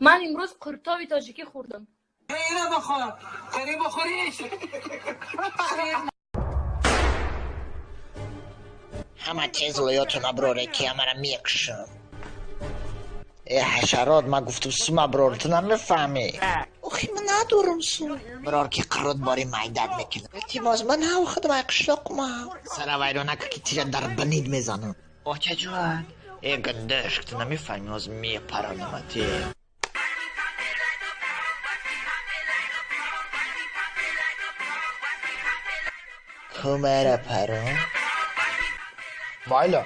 Ман имрӯз қуртоби тоҷикӣ хӯрдам. Ина бихӯр, қани бихӯриш. Ҳама тез лоётона броре, ки ҳамара мекушам. Э ҳашарот, ман гуфтам сума брор, ту намефаҳмӣ. Охи ман надорам сум. Брор ки қарот бори майдат мекунам. Илтимос, ман ҳав худам ай қишлоқумам. Сара вайрона ки тира дар банид мезанам. Очаҷон, э гандашк, ту намефаҳмӣ, ҳоз мепаранамати. Кумара парон? Майла.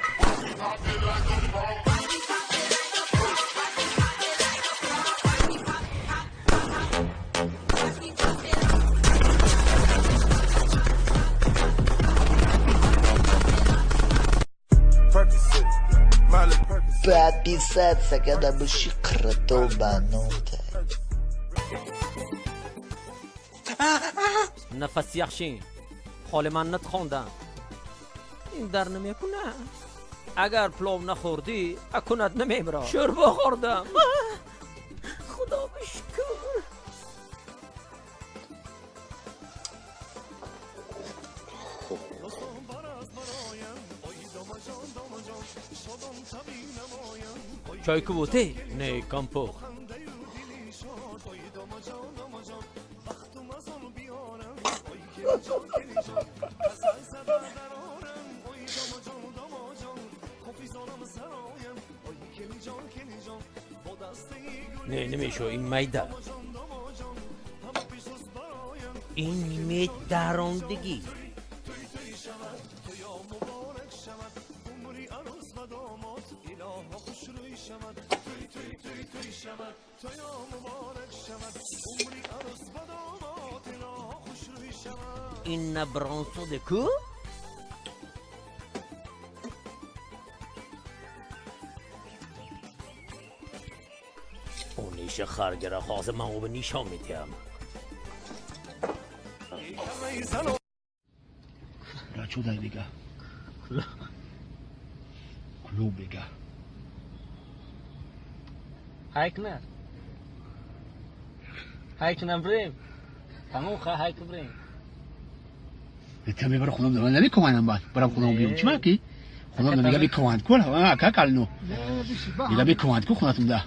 Подписаться, когда буши крото банута. Нафас яхши. Ҳоли ман натхондам. Ин дар намекунад. Агар плов нахӯрдӣ, акунат намемирад. Шӯрбо хӯрдам. Худо бишукр. Чой кувоте? Не, компот. Не, намешо, ин майда. Ин медарондагӣ. Ин набронсоде ку? Ониша харгара ҳозир ман ӯ нишон медиҳам. Рачудай бега. Клуб бега. Хайкна. Хайкна брем. Тамом ха хайк брем. Бета мебара худам да намекунам баъд. Барам худам биём. Чӣ маки? Худам мега бикунанд ку ха ка калну. Мега бикунанд ку худатум да.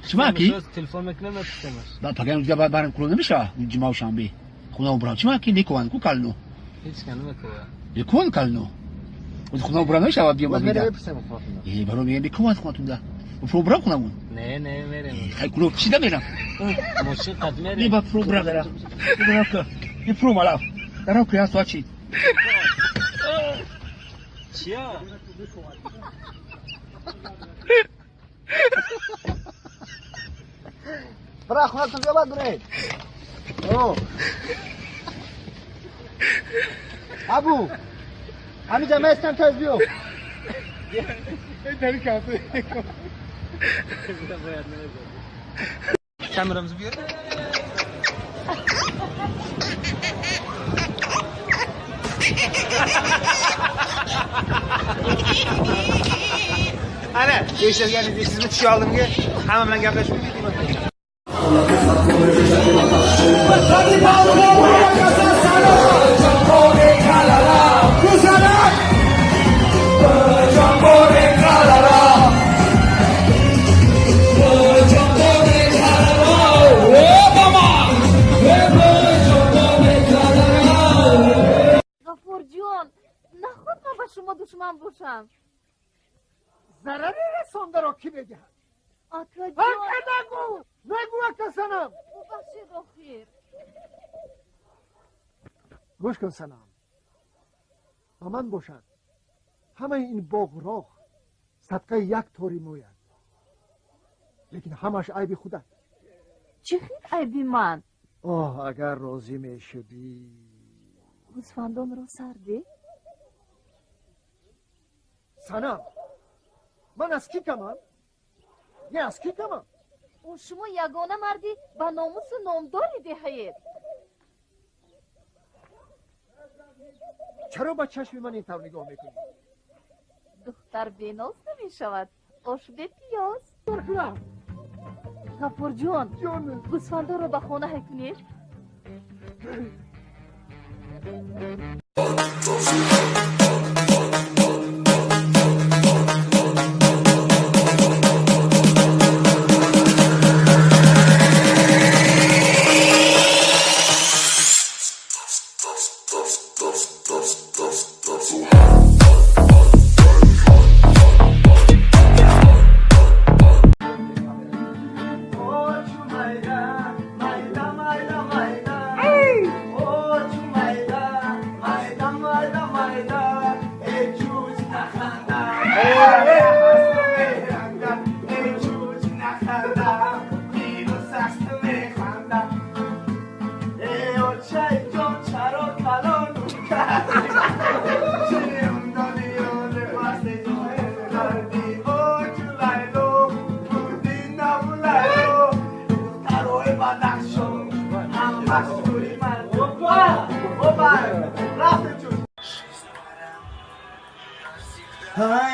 Чӣ маки? Телефон мекунам мепурсамаш. Ба пагам дига барам клуб намеша. Ҷумъа шанбе. Худам барам. Чӣ маки мекунанд ку калну. Ҳеҷ кан намекунад. Бикунанд калну. Худам барам намеша биём ба мега. Э барам мега бикунанд худатум да. Пробрам худамон. Не, не, мерем. Хай клуб чӣ да мерам? Мошин қад мерем. Не ба пробрам дара. Не пробрам. Дарам ки ҳаст чӣ? Чия? Бра, хонатон биё бад биред. О. Абу. Ҳамиҷа местам тез биё. Камерамызı bir Ana, eshitganingiz sizni tusha oldimga hamma bilan gaplashib ketdim. Ғафурҷон, наход ман ба шумо душман бошам. Зарари расондаро кӣ медиҳад? Акаҷон, Ака нагӯ! Нагӯ ака санам! бубахшед охир. Гӯш кун санам. Ба ман бошад. Ҳамаи ин боғроғ садқаи як тори мӯяд. Лекин ҳамаш айби худат. Чӣ хел айби ман? Оҳ, агар розӣ мешудӣ. Гӯсфандонро сардӣ? Санам, ман аз кӣ камам? Не, аз кӣ камам? Ӯ шумо ягона марди ба номусу номдори деҳаед. Чаро ба чашми ман ин тавр нигоҳ мекунӣ? Духтар беноз намешавад, ош бепиёз. Кор кунам. Ғафур ҷон, гӯсфандоро ба хона ҳай кунед. А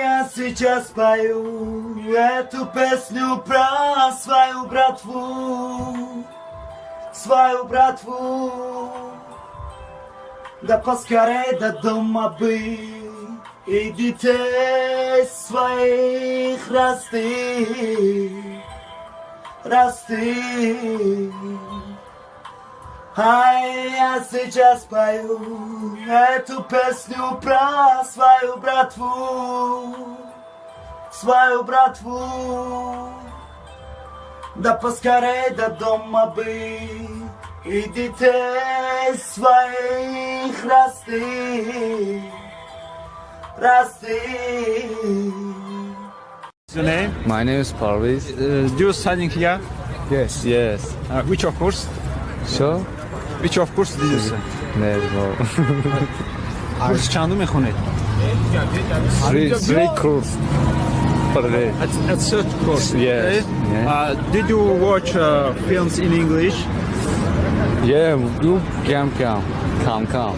я сейчас пою эту песню про свою братву, свою братву. Да поскорей до дома бы и детей своих расти, расти. А я сейчас пою эту песню про свою братву, свою братву. Да поскорей до дома бы и детей своих расти, расти. Your name? My name is Parviz. Do you studying here? Yes. Yes. Which of course? Sure. Which of course did you say? No. Курс чанду мехонед? Three course per day. At third course. Yes. Okay. Yeah. Did you watch films in English? Yeah, you come, come, come, come.